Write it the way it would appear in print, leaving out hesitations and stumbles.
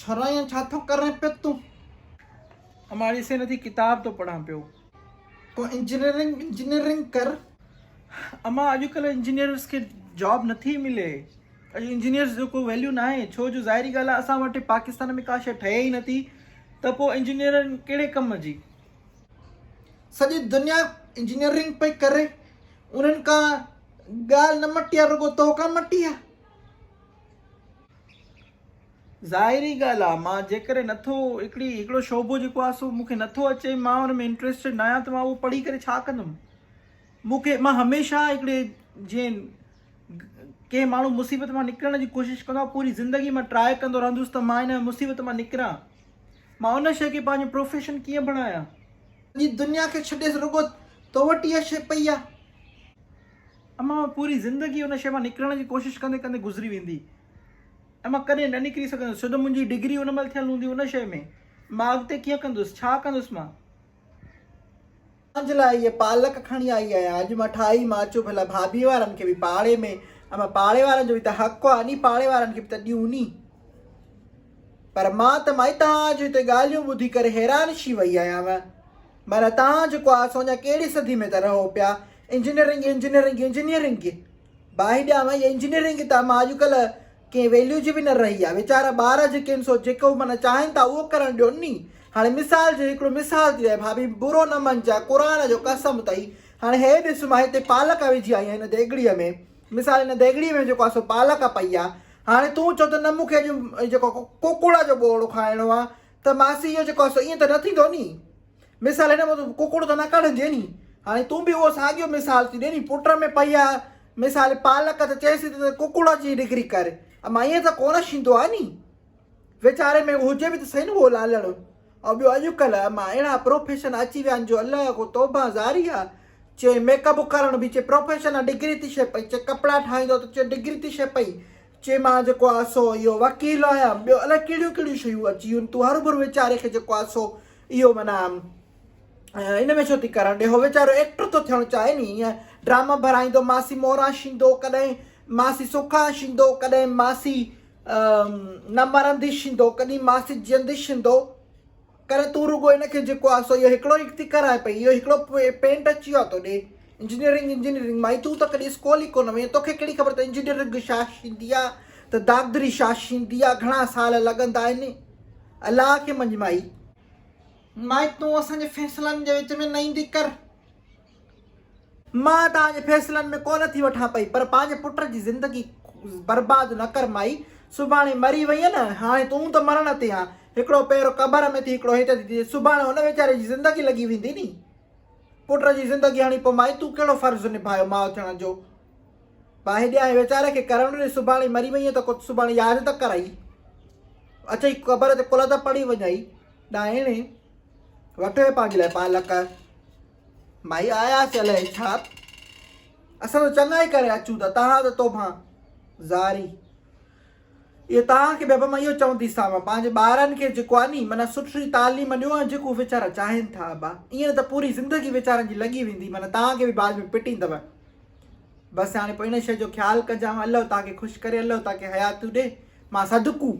ڇورا ائين ڇا ٿو ڪرين پيو تون؟ امان ڏسين نٿي ڪتاب ٿو پڙهان پيو. ڪو انجنيئرنگ انجنيئرنگ ڪر. امان اڄڪلهه انجنيئرز کي جاب نٿي ملي. اڄ انجنيئرز جو ڪو ويليو ناهي ڇو جو ظاهري ڳالهه آهي اسان وٽ پاڪستان ۾ ڪا شيء ٺهي ئي نٿي ته پوء انجنيئرن ڪهڙي ڪم جي. سڄي دنيا انجنيئرنگ پئي ڪري انهن کان ڳالهه نه مٽي آهي رڳو تو کان مٽي آهي. ظاهري ڳالهه آ مان جيڪڏهن نٿو هڪڙي هڪڙو شعبو جيڪو آ سو مون کي نٿو اچي مان ان ۾ انٽريسٽيڊ نه آهيان ته مان اهو پڙهي ڪري ڇا ڪندم مون کي مان هميشه هڪڙي جيئن ڪنهن ماڻهو مصيبت مان نڪرڻ جي ڪوشش ڪندو آ پوري زندگي مان ٽرائي ڪندو رهندس ته مان ان مصيبت مان نڪران مان ان شيء کي پنهنجو پروفيشن ڪيئن بڻايان. سڄي دنيا کي ڇڏيس رڳو تو وٽ اها شيء پئي آ. امان پوري زندگي ان شيء مان نڪرڻ جي ڪوشش ڪندي ڪندي گذري ويندي ۽ مان ڪڏهن نه نڪري سگهندس ڇو ته منهنجي ڊگري ان مهل ٿيل هوندي ان شيء ۾ مان اڳتي ڪيئن ڪندس ڇا ڪندس مان. پنهنجي لاء هيء پالڪ کڻي آئي آهيان اڄ مان ٺاهي مان اچو ڀلا ڀاڀي وارن کي به پاڙي ۾ امان پاڙي وارن جو به ته حق آ ني پاڙي وارن کي به ته ڏيون ني پر مان ته مائي توهان جون هتي ڳالهيون ٻڌي ڪري حيران ڇي وئي آهيان معنيٰ توهان جيڪو آ سو اڃا ڪهڙي صدي ۾ ته رهو پيا انجنيئرنگ انجنيئرنگ انجنيئرنگ باهه ڏيانو اها انجنيئرنگ ته امان اڄڪلهه ڪنهن ويليو جي به نه رهي آ ويچارا ٻار جيڪي آهن سو جيڪو معنيٰ چاهين ٿا اهو ڪرڻ ڏيو ني هاڻي مثال جي هڪڙو مثال ٿي ڏيان ڀاڀي برو نه مڃجان قرآن جو قسم اٿئي هاڻي هي ڏس مان هتي پالڪ وجهي آئي آهيان هن ديڳڙيء ۾ مثال هن ديڳڙيء ۾ جيڪو آ سو پالڪ پئي آ هاڻي تون چئو ته نه مون کي اڄ جيڪو ڪوڪوڙا جو ٻوڙ کائڻو آ ته ماسي اهو جيڪو آ سو ائين ته نه ٿيندو ني مثال هن مان تون ڪڪڙ ته نه ڪڍندين ني. هاڻي تون به اهو ساڳيو مثال ٿي ڏي ني. پٽ ۾ پئي آ مثال پالڪ ته چئيس ٿي ته ڪڪڙ جي ڊگري ڪر. اما ائين ته ڪونه ٿيندو آ ني. ويچاري ۾ هجي به ته سهي نه اهو لالڻ. ۽ ٻيو اڄڪلهه اما اهڙا پروفيشن اچي ويا آهن جو الله ڪو توبهه زاري آ. چي ميڪ اپ ڪرڻ به چي پروفيشن آ ڊگري ٿي شي پئي. چي ڪپڙا ٺاهيندو ته چي ڊگري ٿي شي پئي. چي مان جيڪو آ سو اهو وڪيل آهيان ٻيو الائي ڪهڙيون ڪهڙيون شيون اچي ويون تون هروڀرو ويچاري کي جيڪو آ سو اهو معنيٰ ان ۾ ڇو ٿي ڪرڻ ڏي هو ويچارو ايڪٽر ٿو ٿيڻ چاهي ني ائين ڊراما ڀرائيندو ماسي موران شيندو ڪڏهن ماسي سکان شيندو ڪڏهن ماسي نه مرندي شيندو ڪڏهن ماسي جيئندي شيندو ڪري تون رڳو ان کي جيڪو آ سو اهو هڪڙو ئي ٿي ڪرائي پئي اهو هڪڙو پينٽ اچي ويو آ تو ڏي انجنيئرنگ انجنيئرنگ مائي تون ته ڪڏهن اسڪول ئي ڪونه وئين توکي ڪهڙي خبر ته انجنيئرنگ شا شيندي آ ته داغدري شا شيندي آ گهڻا سال لڳندا آهن الله کي مڃ مائي. مائي تون اسان جي فيصلن جي وچ ۾ نه ايندي ڪر. مان توهان جي فيصلن ۾ ڪونه ٿي وٺان پئي پر پنهنجي پٽ جي زندگي برباد نه ڪر مائي، سڀاڻي مري وئين نه، هاڻي تون ته مرڻ تي آن، هڪڙو پير قبر ۾ ٿي هڪڙو هيٺ ٿي ٿئي، سڀاڻي هن ويچاري جي زندگي لڳي ويندي ني. پٽ جي زندگي هڻي پوء مائي تون ڪهڙو فرض نڀايو ماء ٿيڻ جو. باهه ڏيان هي ويچاري کي ڪرڻ ڏي، سڀاڻي مري وئين ته ڪو سڀاڻي ياد ته ڪرئي. اچئي قبر تي قل ته پڙهي وڃئي. ڏائڻ وٺ هي پنهنجي لاء پالڪ. مائي آياسي الائي ڇا اسان ته چڱائي ڪري اچون ٿا توهان ته توبهان زاري اهو توهان کي به ابا مان اهو چونديسانو پنهنجي ٻارن کي جيڪو آهي ني معنيٰ سٺي تعليم ڏيو ۽ جيڪو ويچارا چاهين ٿا ابا ائين نه ته پوري زندگي ويچارن جي لڳي ويندي معنيٰ توهان کي به بعد ۾ پٽيندو بس هاڻي پوء ان شيء جو خيال ڪجانو الله توهان کي خوش ڪري الله توهان کي حياتيون ڏي مان صدقو.